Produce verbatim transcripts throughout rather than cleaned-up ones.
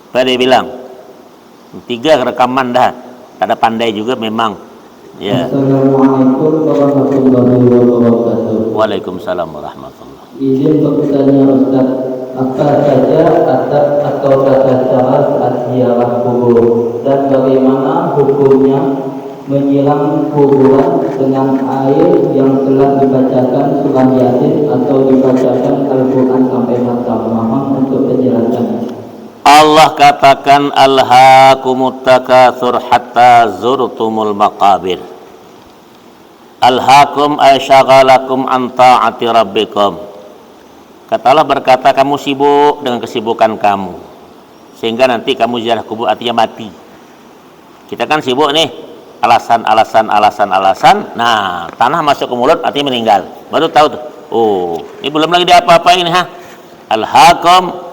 Apa dia bilang? Tiga rekaman dah. Tak ada pandai juga memang. Ya. Assalamualaikum warahmatullahi wabarakatuh. Waalaikumsalam warahmatullahi. Izin bertanya, Ustaz, apa saja adab atau tata cara saat ziarah kubur, dan bagaimana hukumnya menyiram kuburan dengan air yang telah dibacakan surah Yasin atau dibacakan Al-Quran sampai khatam? Mohon untuk penjelasannya. Allah katakan, "Alhaakumut takatsur hatta zurtumul maqabir." "Alhaakum ay syagalakum an ta'ati rabbikum." Kata Allah berkata, "Kamu sibuk dengan kesibukan kamu, sehingga nanti kamu ziarah kubur, artinya mati." Kita kan sibuk nih, alasan, alasan, alasan, alasan. Nah, tanah masuk ke mulut, artinya meninggal. Baru tahu tuh. Oh, ini belum lagi diapa-apain, ha. "Alhaakum."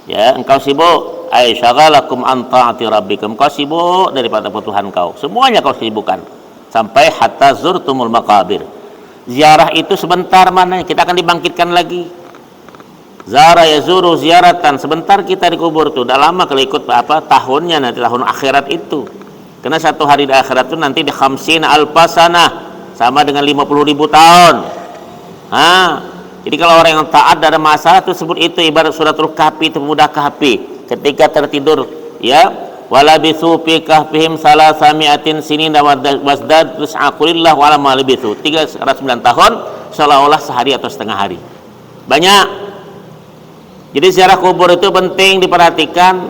Ya, engkau sibuk. "Ay syagalakum an ta'ati rabbikum." Engkau sibuk daripada Tuhan kau. Semuanya kau sibukkan. Sampai hatta zurtumul maqabir. Ziarah itu sebentar mana, kita akan dibangkitkan lagi. Zara yazuru ziaratan, sebentar kita dikubur tuh, udah lama kalau ikut apa, tahunnya nanti tahun akhirat itu. Karena satu hari di akhirat tuh nanti di khamsina alfa sanah, sama dengan lima puluh ribu tahun. Nah, jadi kalau orang yang taat, ada masalah tuh sebut itu ibarat suratul kahfi, itu pemuda kahfi. Ketika tertidur, ya, "Walabitsu fi kahfihim salasami'atin sinina wa-, wazdadu tis'a, qulillahu a'lamu ma labitsu." Tiga ratus sembilan tahun, seolah-olah sehari atau setengah hari. Banyak. Jadi ziarah kubur itu penting diperhatikan.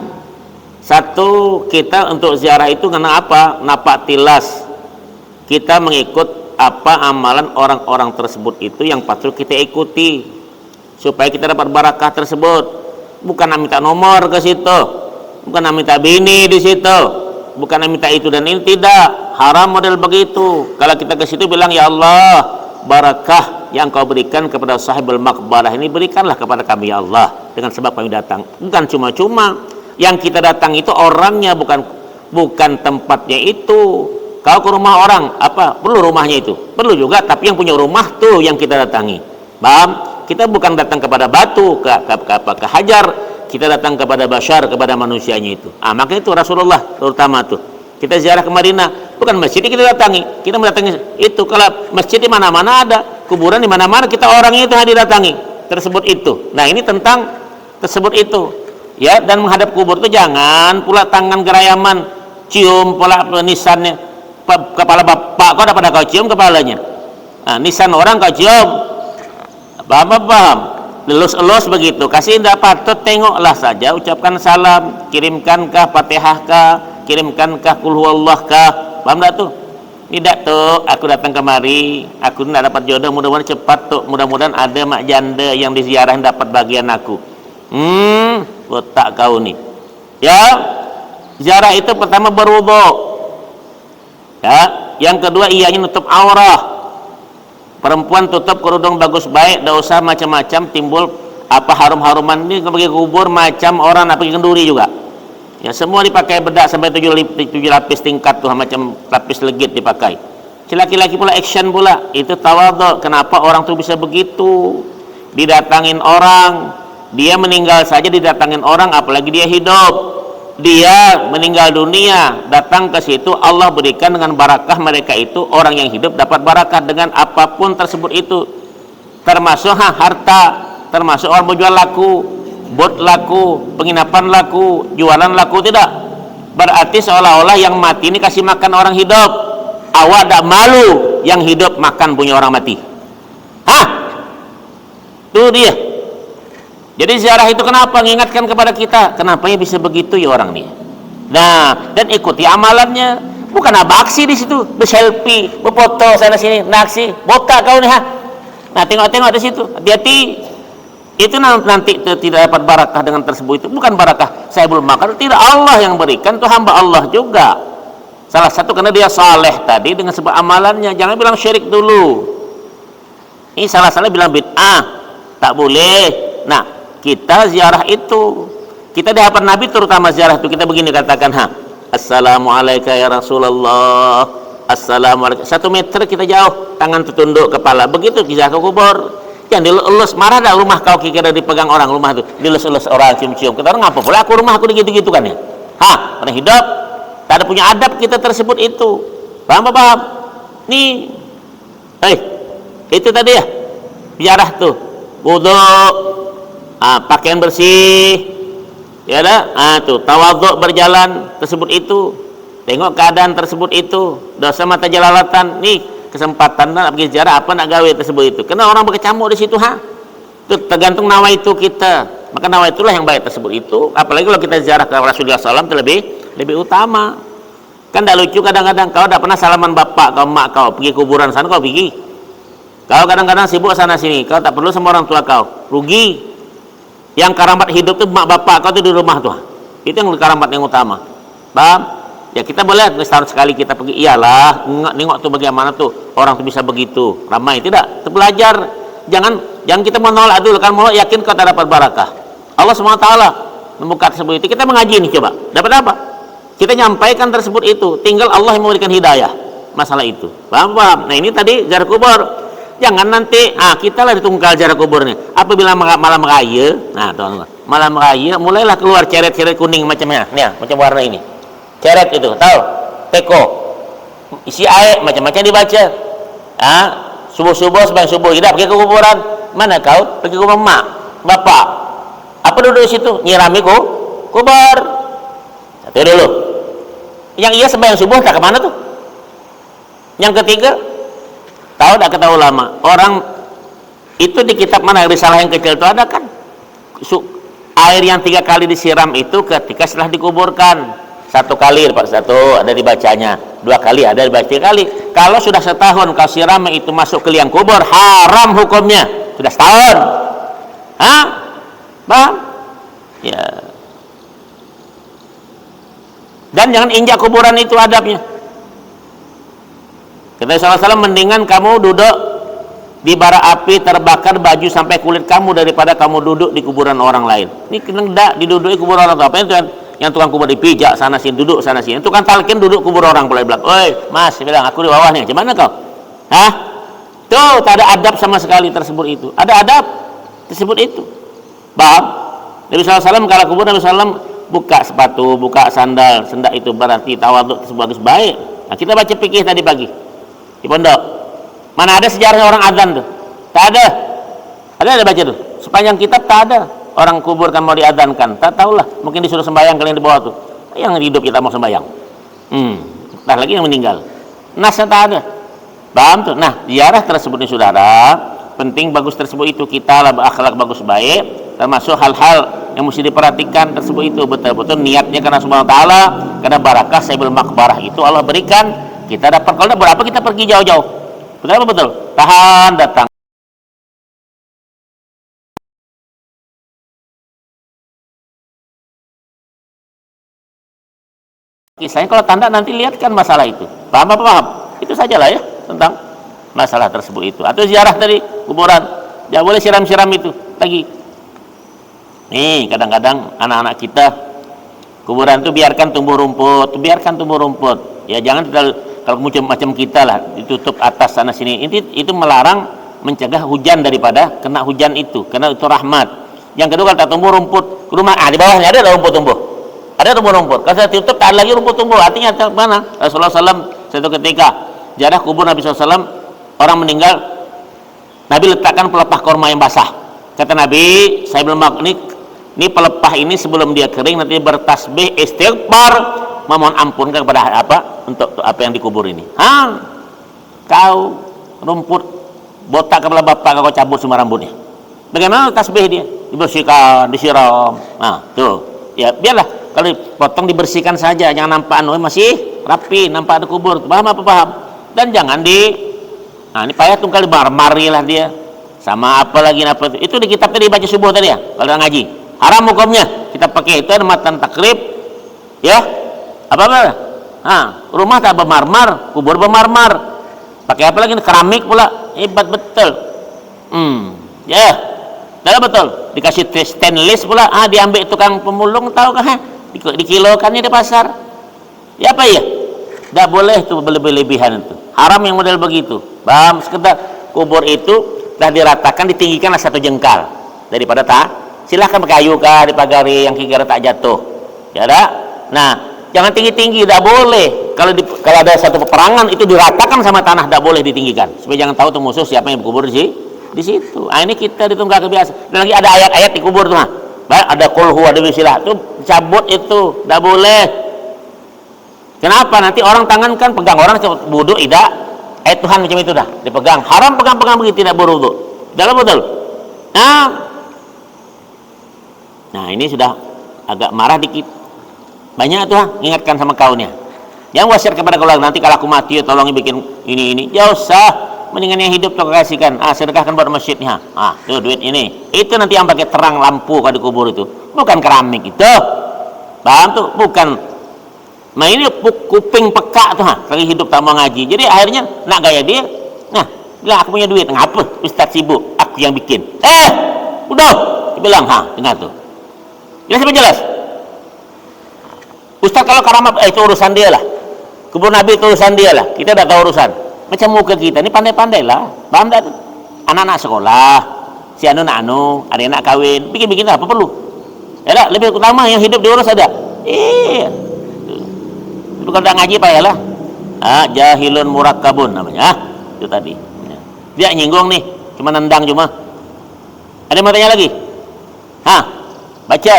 Satu, kita untuk ziarah itu karena apa? Napak tilas. Kita mengikut apa amalan orang-orang tersebut itu yang patut kita ikuti, supaya kita dapat barakah tersebut. Bukan nak minta nomor ke situ, bukan nak minta bini di situ, bukan nak minta itu dan ini, tidak. Haram model begitu. Kalau kita ke situ bilang, "Ya Allah, barakah yang Kau berikan kepada sahibul maqbarah ini, berikanlah kepada kami, ya Allah, dengan sebab kami datang." Bukan cuma-cuma. Yang kita datang itu orangnya, bukan, bukan tempatnya itu. Kau ke rumah orang, apa perlu rumahnya itu? Perlu juga, tapi yang punya rumah tuh yang kita datangi. Paham? Kita bukan datang kepada batu, ke, ke, ke, apa, ke hajar. Kita datang kepada basyar, kepada manusianya itu. Ah, makanya itu Rasulullah terutama tuh. Kita ziarah ke Madinah, bukan masjid kita datangi. Kita mendatangi itu. Kalau masjid di mana-mana ada, kuburan di mana-mana, kita orangnya itu yang didatangi. Tersebut itu. Nah, ini tentang tersebut itu. Ya, dan menghadap kubur itu jangan pula tangan gerayaman, cium pula nisannya. Pa-, kepala bapak kau dah pada kau cium kepalanya. Nah, nisan orang kau cium. Paham apa paham? Elus-elus begitu. Kasih indah patut, tengoklah saja, ucapkan salam, kirimkankah Fatihah kah, kirimkankah Qul Huwallah kah. Paham tak tuh? Tidak tuh, aku datang kemari, aku tidak dapat jodoh, mudah-mudahan cepat tuh, mudah-mudahan ada mak janda yang diziarahin dapat bagian aku. Hmm, botak kau nih. Ya, ziarah itu pertama berwudu. Ya, yang kedua ianya nutup aurah. Perempuan tutup kerudung bagus baik, tidak usah macam-macam timbul apa harum-haruman ini bagi kubur macam orang nak pergi kenduri juga. Ya, semua dipakai bedak sampai tujuh lip-, tujuh lapis tingkat tuh, macam lapis legit dipakai. Si laki-laki pula action pula, itu tawadhu. Kenapa orang tuh bisa begitu? Didatangin orang, dia meninggal saja didatangin orang, apalagi dia hidup. Dia meninggal dunia, datang ke situ, Allah berikan dengan barakah mereka itu, orang yang hidup dapat barakah dengan apapun tersebut itu. Termasuk, ha, harta, termasuk orang menjual laku, bot laku, penginapan laku, jualan laku, tidak. Berarti seolah-olah yang mati ini kasih makan orang hidup. Awak tidak malu yang hidup makan punya orang mati. Hah? Tuh dia. Jadi ziarah itu kenapa? Mengingatkan kepada kita, kenapa ya bisa begitu ya orang nih. Nah, dan ikuti amalannya. Bukan apa aksi di situ, berselfie, berfoto sana sini, naksi, botak kau nih, ha. Nah, tengok-tengok di situ, hati-hati. Itu nan-, nanti te-, tidak dapat barakah dengan tersebut itu. Bukan barakah, saya belum makan, tidak, Allah yang berikan, itu hamba Allah juga. Salah satu karena dia saleh tadi dengan sebab amalannya. Jangan bilang syirik dulu. Ini salah-salah bilang bid'ah, tak boleh. Nah, kita ziarah itu, kita di hadapan Nabi terutama ziarah itu, kita begini katakan, ha, "Assalamualaikum ya Rasulullah, assalamualaikum." Satu meter kita jauh, tangan tertunduk, kepala. Begitu kita ke kubur. Yang dilus-lus, marah dah rumah kau, kira dipegang orang rumah tu, dilus-lus orang, cium-cium. Kita orang, ngapa pula aku rumah aku digitu-gitu kan ya? Hah, orang hidup tak ada punya adab kita tersebut itu. Paham apa paham? Nih, eh, itu tadi ya, ziarah tuh, wudhu, ah, pakaian bersih, ya dah, ah, tuh, tawadhu berjalan tersebut itu, tengok keadaan tersebut itu, dosa mata jalalatan, nih, kesempatan nak pergi ziarah apa nak gawe tersebut itu, kena orang berkecamuk di situ, ha. Itu tergantung nawa itu kita. Maka nawa itulah yang baik tersebut itu. Apalagi kalau kita ziarah ke Rasulullah sallam, itu lebih, lebih utama. Kan tidak lucu kadang-kadang, kau tidak pernah salaman bapak kau, emak kau, pergi kuburan sana kau pergi. Kau kadang-kadang sibuk sana sini, kau tak perlu sama orang tua kau. Rugi. Yang karamat hidup tu emak bapak kau tu di rumah tu. Itu yang karamat yang utama. Paham? Ya, kita boleh setahun sekali kita pergi. Iyalah, nengok, nengok tu bagaimana tu orang tu bisa begitu. Ramai tidak? Itu belajar. Jangan, jangan kita menolak dulu. Kan menolak, yakin kau tak dapat barakah. Allah subhanahu wa taala membuka tersebut itu. Kita mengaji nih, coba. Dapat apa? Kita nyampaikan tersebut itu. Tinggal Allah yang memberikan hidayah masalah itu. Paham, paham? Nah, ini tadi ziarah kubur. Jangan nanti, ah, kita lah ditungkal ziarah kubur nih. Apabila ma-, malam raya, nah, tuan, malam raya, mulailah keluar ceret-ceret kuning macamnya. Nih, macam warna ini. Ceret itu, tahu? Teko. Isi air, macam-macam dibaca. Ah, subuh-subuh, sembahyang subuh, tidak pergi ke kuburan. Mana kau? Pergi ke rumah mak, bapak. Apa duduk di situ? Nyirami ku-, kubur. Satu dulu. Yang iya sembahyang subuh, tak kemana tuh? Yang ketiga, tahu tak kata ulama? Orang itu di kitab mana, Risalah yang kecil itu ada kan? Su-, air yang tiga kali disiram itu ketika setelah dikuburkan. Satu kali, Pak, satu ada dibacanya. Dua kali ada dibaca, tiga kali. Kalau sudah setahun kau siram itu masuk ke liang kubur, haram hukumnya. Sudah setahun. Hah? Paham? Ya. Dan jangan injak kuburan itu adabnya. Kata Rasulullah sallam, mendingan kamu duduk di bara api terbakar baju sampai kulit kamu daripada kamu duduk di kuburan orang lain. Ini kena dak diduduki kuburan orang tu. Apa yang, yang tukang kubur dipijak sana sini, duduk sana sini. Tukang talkin duduk kubur orang pula bilang, "Oi, Mas," dia bilang, "aku di bawah nih. Gimana kau?" Hah? Tuh, tak ada adab sama sekali tersebut itu. Ada adab tersebut itu. Paham? Nabi sallallahu alaihi wasallam kalau kubur Nabi sallam buka sepatu, buka sandal, sendak itu berarti tawaduk, bagus, baik. Nah, kita baca fikih tadi pagi di pondok. Mana ada sejarahnya orang adzan tuh? Tak ada. Ada, ada baca tuh. Sepanjang kitab tak ada orang kubur kan mau diadzankan. Tak tahulah. Mungkin disuruh sembahyang kalian di bawah tuh. Yang hidup kita mau sembahyang. Hmm. Nah, lagi yang meninggal. Nasnya tak ada. Paham tuh? Nah, ziarah tersebut nih, saudara, penting bagus tersebut itu kita lah berakhlak bagus baik, termasuk hal-hal yang mesti diperhatikan tersebut itu betul-betul niatnya karena subhanahu wa ta'ala, karena barakah saibul makbarah itu Allah berikan, kita dapat. Kalau tidak, berapa kita pergi jauh-jauh? Betul apa betul? Tahan datang. Kisahnya kalau tanda nanti lihat kan masalah itu. Paham apa paham? Itu sajalah ya tentang masalah tersebut itu. Atau ziarah tadi kuburan. Ya boleh siram-siram itu lagi. Nih, kadang-kadang anak-anak kita kuburan tuh biarkan tumbuh rumput, biarkan tumbuh rumput. Ya jangan kita, kalau macam, macam kita lah ditutup atas sana sini. Itu, itu melarang, mencegah hujan daripada kena hujan itu, karena itu rahmat. Yang kedua, kalau tak tumbuh rumput, ke rumah, ah, di bawahnya ada rumput tumbuh. Ada tumbuh rumput. Kalau saya tutup, tak ada lagi rumput tumbuh. Artinya tak mana? Rasulullah sallam satu ketika ziarah kubur Nabi sallallahu alaihi wasallam, orang meninggal, Nabi letakkan pelepah korma yang basah. Kata Nabi, saya belum mak-, ini, ini pelepah ini sebelum dia kering nanti bertasbih, istighfar, memohon ampun kepada apa, untuk apa yang dikubur ini. Ha, kau rumput botak kepala bapak kau cabut semua rambutnya. Bagaimana tasbih dia? Dibersihkan, disiram. Nah, tuh. Ya, biarlah kalau dipotong dibersihkan saja, jangan nampak anu masih rapi, nampak ada kubur. Paham apa paham? Dan jangan di, nah, ini payah tungkal dimarmari lah dia. Sama apa lagi apa itu? Itu di kitab tadi baca subuh tadi ya, kalau ngaji. Haram hukumnya. Kita pakai itu ada matan takrib. Ya. Apa apa? Ha, rumah tak bemarmar, kubur bemarmar. Pakai apa lagi? Keramik pula. Hebat betul. Hmm. Ya. Dah betul. Dikasih te-, stainless pula. Ah, diambil tukang pemulung, tahu kah? Di-, dikilokannya di pasar. Ya apa ya? Tidak boleh tuh berlebih-lebihan itu. Haram yang model begitu. Paham? Sekedar kubur itu Dah diratakan, ditinggikanlah satu jengkal daripada ta. Silahkan pakai kayu kah, dipagari yang kira-kira tak jatuh. Ya ada. Nah, jangan tinggi-tinggi, tidak boleh. Kalau di, kalau ada satu peperangan itu diratakan sama tanah, tidak boleh ditinggikan. Supaya jangan tahu tuh musuh siapa yang berkubur di si-, di situ. Ah, ini kita ditunggal kebiasaan. Dan lagi ada ayat-ayat di kubur tuh, nah. Ada kulhu, ada bisilah. Tuh cabut itu, tidak boleh. Kenapa? Nanti orang tangan kan pegang, orang cabut wudhu, tidak. Eh, Tuhan macam itu dah, dipegang. Haram pegang-pegang begitu, tidak berwudhu. Dalam betul. Nah, nah, ini sudah agak marah dikit. Banyak tuh, ah, ingatkan sama kawannya. Yang wasiat kepada keluarga, nanti kalau aku mati, ya tolong bikin ini, ini. Ya usah, mendingan yang hidup tuh kasihkan. Ah, sedekahkan buat masjidnya. Ah, tuh duit ini. Itu nanti yang pakai terang lampu kalau dikubur itu. Bukan keramik itu. Paham tuh? Bukan. Nah, ini pu-, kuping peka tuh, ha, lagi hidup tamu ngaji. Jadi akhirnya nak gaya dia, nah, bilang, "Aku punya duit." "Ngapa? Ustaz sibuk, aku yang bikin." "Eh, udah," dibilang, ha, dengar tuh. Jelas apa jelas? Ustaz kalau karamat, eh, itu urusan dia lah. Kubur Nabi itu urusan dia lah. Kita tidak tahu urusan. Macam muka kita ini pandai-pandai lah. Paham tak tuh? Anak-anak sekolah, si anu nak anu, ada yang nak kawin, bikin-bikin apa perlu? Ya tak? Lebih utama yang hidup diurus ada. Iya. Tapi kalau tak ngaji payahlah. Ah, jahilun murakabun namanya. Ah, itu tadi. Ya. Dia nyinggung nih, cuma nendang cuma. Ada yang mau tanya lagi? Hah? Baca.